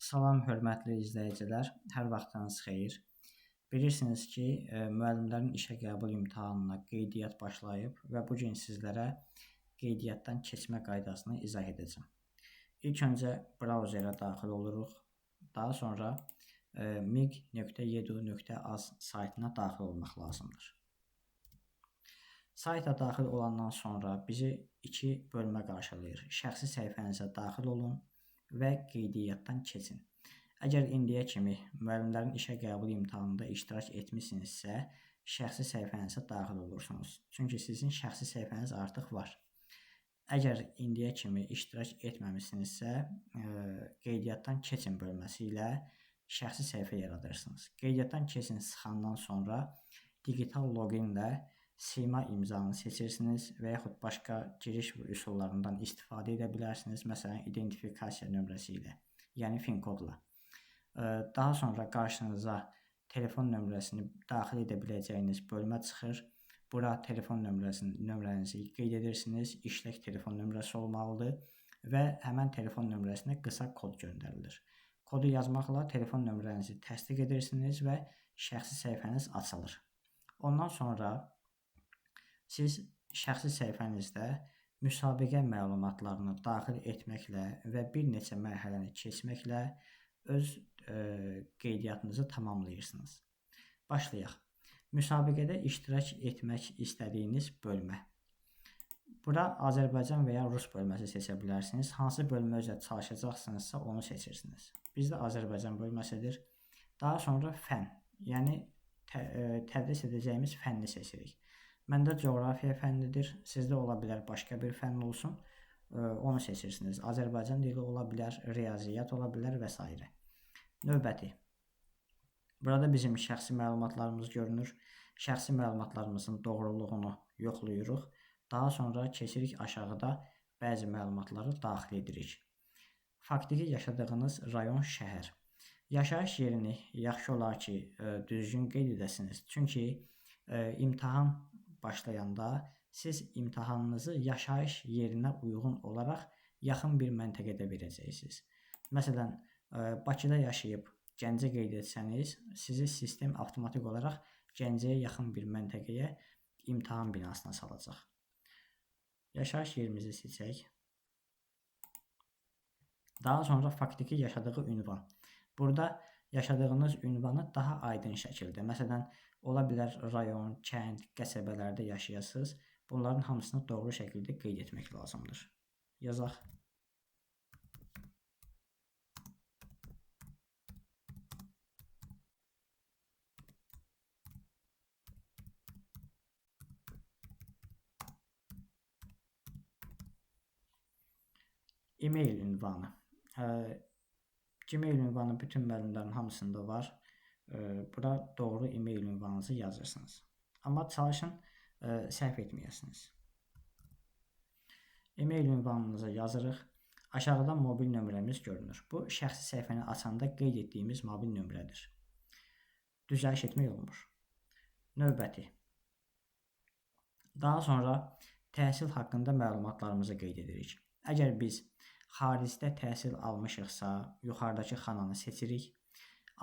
Salam hörmətli izləyicilər, hər vaxtınız xeyir. Bilirsiniz ki, müəllimlərin işə qəbul imtahanına qeydiyyat başlayıb və bu gün sizlərə qeydiyyatdan keçmə qaydasını izah edəcəm. İlk öncə brauzerə daxil oluruq. Daha sonra mig.edu.az saytına daxil olmaq lazımdır. Sayta daxil olandan sonra bizi iki bölmə qarşılayır. Şəxsi səhifənizə daxil olun və qeydiyyatdan keçin. Əgər indiyə kimi müəllimlərin işə qəbul imtahanında iştirak etmisinizsə, şəxsi səhifənizə daxil olursunuz. Çünki sizin şəxsi səhifəniz artıq var. Əgər indiyə kimi iştirak etməmisinizsə, qeydiyyatdan keçin bölməsi ilə şəxsi səhifə yaradırsınız. Qeydiyyatdan keçin sıxandan sonra digital loginlə sima imzanı seçirsiniz və yaxud başqa giriş üsullarından istifadə edə bilərsiniz. Məsələn, identifikasiya nömrəsi ilə, yəni FIN kodla. Daha sonra qarşınıza telefon nömrəsini daxil edə biləcəyiniz bölmə çıxır. Bura telefon nömrənizi qeyd edirsiniz. İşlək telefon nömrəsi olmalıdır və həmən telefon nömrəsinə qısa kod göndərilir. Kodu yazmaqla telefon nömrənizi təsdiq edirsiniz və şəxsi səhifəniz açılır. Ondan sonra siz şəxsi səhifənizdə müsabiqə məlumatlarını daxil etməklə və bir neçə mərhələni keçməklə öz qeydiyyatınızı tamamlayırsınız. Başlayaq. Müsabiqədə iştirak etmək istədiyiniz bölmə. Bura Azərbaycan və ya Rus bölməsi seçə bilərsiniz. Hansı bölmə üzrə çalışacaqsınızsa onu seçirsiniz. Bizdə Azərbaycan bölməsidir. Daha sonra fənn, yəni tədris edəcəyimiz fənni seçirik. Məndə coğrafiya fənnidir. Sizdə ola bilər başqa bir fənn olsun. Onu seçirsiniz. Azərbaycan dili ola bilər, riyaziyyat ola bilər və s. Növbəti. Burada bizim şəxsi məlumatlarımız görünür. Şəxsi məlumatlarımızın doğruluğunu yoxlayırıq. Daha sonra keçirik aşağıda bəzi məlumatları daxil edirik. Faktiki yaşadığınız rayon, şəhər. Yaşayış yerini yaxşı olar ki, düzgün qeyd edəsiniz. Çünki imtahan başlayanda siz imtahanınızı yaşayış yerinə uyğun olaraq yaxın bir məntəqədə verəcəksiniz. Məsələn, Bakıda yaşayıb Gəncə qeyd etsəniz, sizi sistem avtomatik olaraq Gəncəyə yaxın bir məntəqəyə imtahan binasına salacaq. Yaşayış yerimizi seçək. Daha sonra faktiki yaşadığı ünvan. Burada yaşadığınız ünvanı daha aydın şəkildə, məsələn, ola bilər rayon, kənd, qəsəbələrdə yaşayasınız. Bunların hamısını doğru şəkildə qeyd etmək lazımdır. Yazaq. E-mail ünvanı. Gmail ünvanı bütün müəllimlərin hamısında var. Bura doğru e-mail ünvanınızı yazırsınız. Amma çalışın, səhv etməyəsiniz. E-mail ünvanınızı yazırıq. Aşağıda mobil nömrəmiz görünür. Bu, şəxsi səhifəni açanda qeyd etdiyimiz mobil nömrədir. Düzəliş etmək olmur. Növbəti. Daha sonra təhsil haqqında məlumatlarımızı qeyd edirik. Əgər biz xaricdə təhsil almışıqsa, yuxarıdakı xananı seçirik.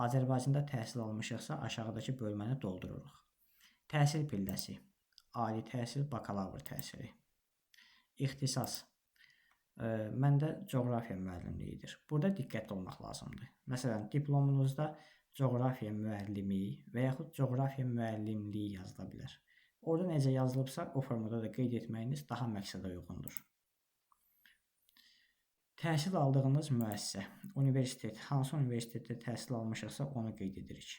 Azərbaycanda təhsil almışıqsa, aşağıdakı bölməni doldururuq. Təhsil pilləsi, ali təhsil, bakalavr təhsili. İxtisas, məndə coğrafiya müəllimliyidir. Burada diqqətli olmaq lazımdır. Məsələn, diplomunuzda coğrafiya müəllimi və yaxud coğrafiya müəllimliyi yazıla bilər. Orada necə yazılıbsa, o formada da qeyd etməyiniz daha məqsədə uyğundur. Təhsil aldığınız müəssisə, universitet, hansı universitetdə təhsil almışıqsa onu qeyd edirik.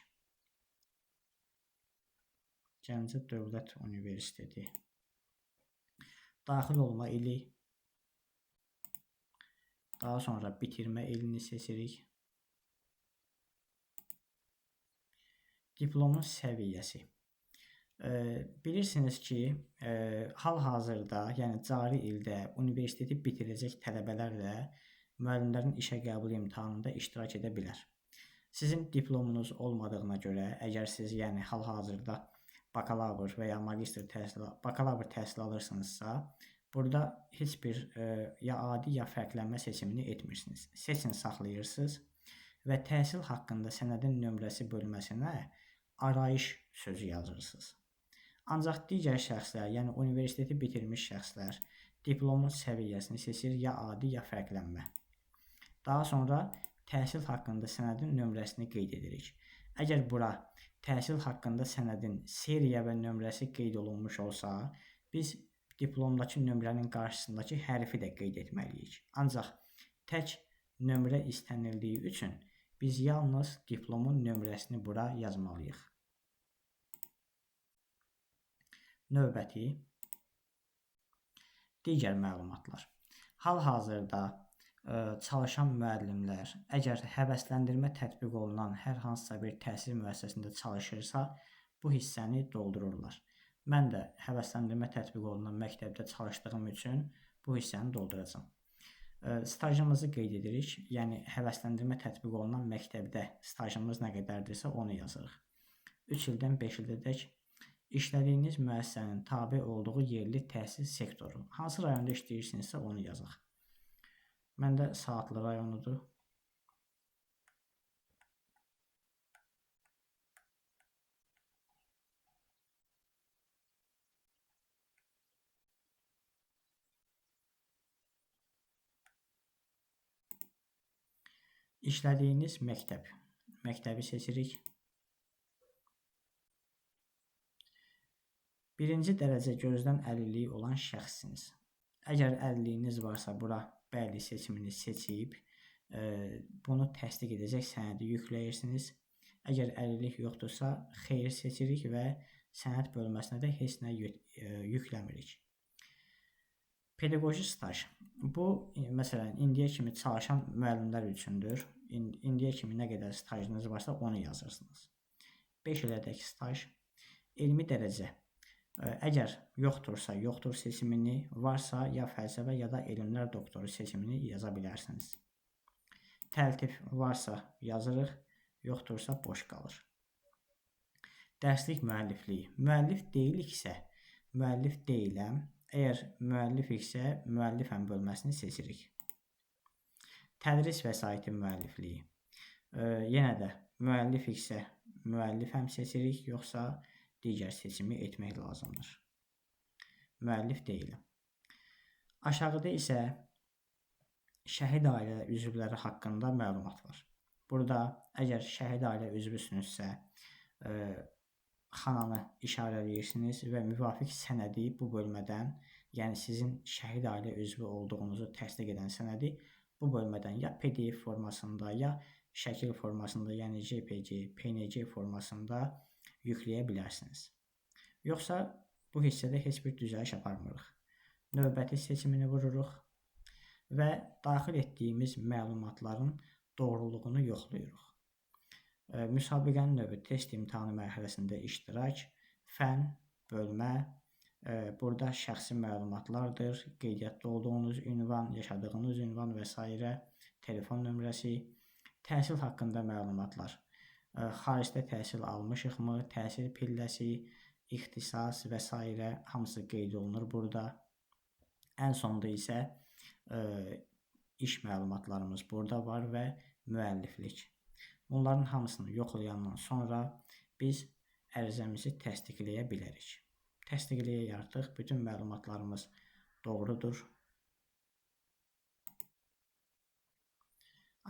Gəncə Dövlət Universiteti. Daxil olma ili. Daha sonra bitirmə ilini seçirik. Diplomun səviyyəsi. Bilirsiniz ki, hal-hazırda, yəni cari ildə universiteti bitirəcək tələbələr də müəllimlərin işə qəbul imtahanında iştirak edə bilər. Sizin diplomunuz olmadığına görə, əgər siz, yəni hal-hazırda bakalavr və ya magistr təhsil, bakalavr təhsil alırsınızsa, burada heç bir ya adi, ya fərqlənmə seçimini etmirsiniz. Seçin, saxlayırsınız Və təhsil haqqında sənədin nömrəsi bölməsinə arayış sözü yazırsınız. Ancaq digər şəxslər, yəni universiteti bitirmiş şəxslər diplomun səviyyəsini seçir, ya adi, ya fərqlənmə. Daha sonra təhsil haqqında sənədin nömrəsini qeyd edirik. Əgər bura təhsil haqqında sənədin seriya və nömrəsi qeyd olunmuş olsa, biz diplomdakı nömrənin qarşısındakı hərfi də qeyd etməliyik. Ancaq tək nömrə istənildiyi üçün biz yalnız diplomun nömrəsini bura yazmalıyıq. Növbəti digər məlumatlar. Hal-hazırda çalışan müəllimlər əgər həvəsləndirmə tətbiq olunan hər hansısa bir təhsil müəssisəsində çalışırsa, bu hissəni doldururlar. Mən də həvəsləndirmə tətbiq olunan məktəbdə çalışdığım üçün bu hissəni dolduracağam. Stajımızı qeyd edirik. Yəni həvəsləndirmə tətbiq olunan məktəbdə stajımız nə qədərdirsə onu yazırıq. 3 ildən 5 ilədək işlədiyiniz müəssisənin tabe olduğu yerli təhsil sektoru. Hansı rayonda işləyirsinizsə onu yazaq. Məndə Saatlı rayonudur. İşlədiyiniz məktəb. Məktəbi seçirik. Birinci dərəcə gözdən əlilliyi olan şəxssiniz. Əgər əlilliyiniz varsa, bura bəli seçimini seçib, bunu təsdiq edəcək sənədi yükləyirsiniz. Əgər əlillik yoxdursa, xeyir seçirik və sənəd bölməsinə də heç nə yükləmirik. Pedaqoji staj. Bu, məsələn, indiyə kimi çalışan müəllimlər üçündür. İndiyə kimi nə qədər stajınız varsa onu yazırsınız. 5 ilədək staj. Elmi dərəcə. Əgər yoxdursa, yoxdur seçimini, varsa ya fəlsəfə ya da elmlər doktoru seçimini yaza bilərsiniz. Təltif varsa yazırıq, yoxdursa boş qalır. Dərslik müəllifliyi. Müəllif deyiliksə, müəllif deyiləm. Əgər müəllifiksə, müəllifəm bölməsini seçirik. Tədris vəsaiti müəllifliyi. Yenə də müəllifiksə, müəllifəm seçirik, yoxsa digər seçimi etmək lazımdır. Müəllif deyiləm. Aşağıda isə şəhid ailə üzvləri haqqında məlumat var. Burada əgər şəhid ailə üzvüsünüzsə, xananı işarələyirsiniz və müvafiq sənədi bu bölmədən, yəni sizin şəhid ailə üzvü olduğunuzu təsdiq edən sənədi bu bölmədən ya PDF formasında, ya şəkil formasında, yəni JPG, PNG formasında yükləyə bilərsiniz. Yoxsa bu hissədə heç bir düzəliş aparmırıq. Növbəti seçimini vururuq və daxil etdiyimiz məlumatların doğruluğunu yoxlayırıq. Müsabiqənin növü test imtahanı mərhələsində iştirak, fən, bölmə, burada şəxsi məlumatlardır, qeydiyyatda olduğunuz ünvan, yaşadığınız ünvan və s. telefon nömrəsi, təhsil haqqında məlumatlar, xaricdə təhsil almışıqmı, təhsil pilləsi, ixtisas və s. hamısı qeyd olunur burada. Ən sonda isə iş məlumatlarımız burada var və müəlliflik. Bunların hamısını yoxlayandan sonra biz ərizəmizi təsdiqləyə bilərik. Təsdiqləyək artıq, bütün məlumatlarımız doğrudur.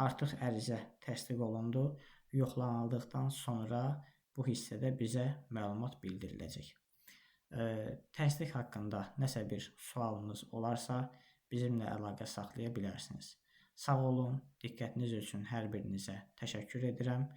Artıq ərizə təsdiq olundu. Yoxlanıldıqdan sonra bu hissədə bizə məlumat bildiriləcək. Təsdiq haqqında nəsə bir sualınız olarsa bizimlə əlaqə saxlaya bilərsiniz. Sağ olun, diqqətiniz üçün hər birinizə təşəkkür edirəm.